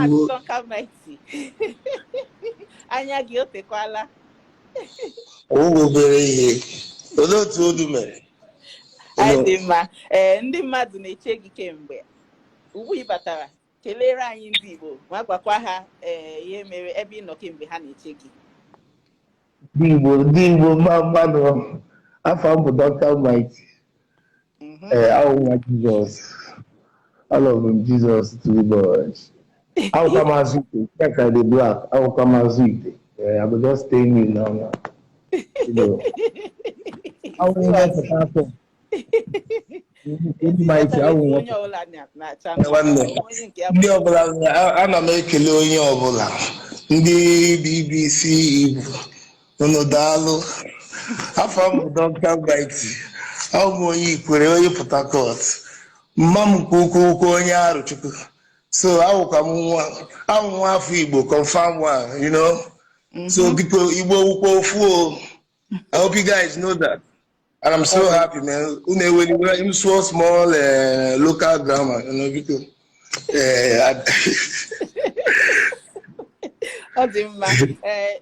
Maazị Duncan Mighty, anya gị o tekwala. Ọwụghị obere ihe. Olee otu olu mere? Anyị dị mma. Ee, ndị mmadụ na-eche gị kemgbe. Ugbu ị batara, kelere anyị ndị Igbo ma gwakwa ha ihe mere ebe ị nọ kemgbe ha na-eche gị. Ndị Igbo, ndị Igbo, mma mma nụ. Afa m bụ Duncan Mighty. Ee, awụ nwa Jizọs. I love him, Jesus too much. Awụkwa m azụ ite, check I dey black. Awụkwa m azụ ite. I go just stay new now now. Awụ nwa Port Harcourt. Ndị Mighty, awụ nwa Onye ọbụla na-acha Nwanne, onye nke ya. Ndị ọbụla, ana m ekele onye ọbụla, ndị BBC Igbo, unu daalụ. Afa m bụ Duncan Mighty. Abụ m onye Ikwere, onye Port Harcourt. Mma m kwa ukwu ukwu onye Arụchukwu. So awụkwa m nwa, awụ nwa afọ Igbo, confirm one. So biko, Igbo wukwa ofu o. I hope you guys know that. And I'm so happy, man. Unu eweliwe m sụọ small local grammar, biko. Ọ dị mma. Ee.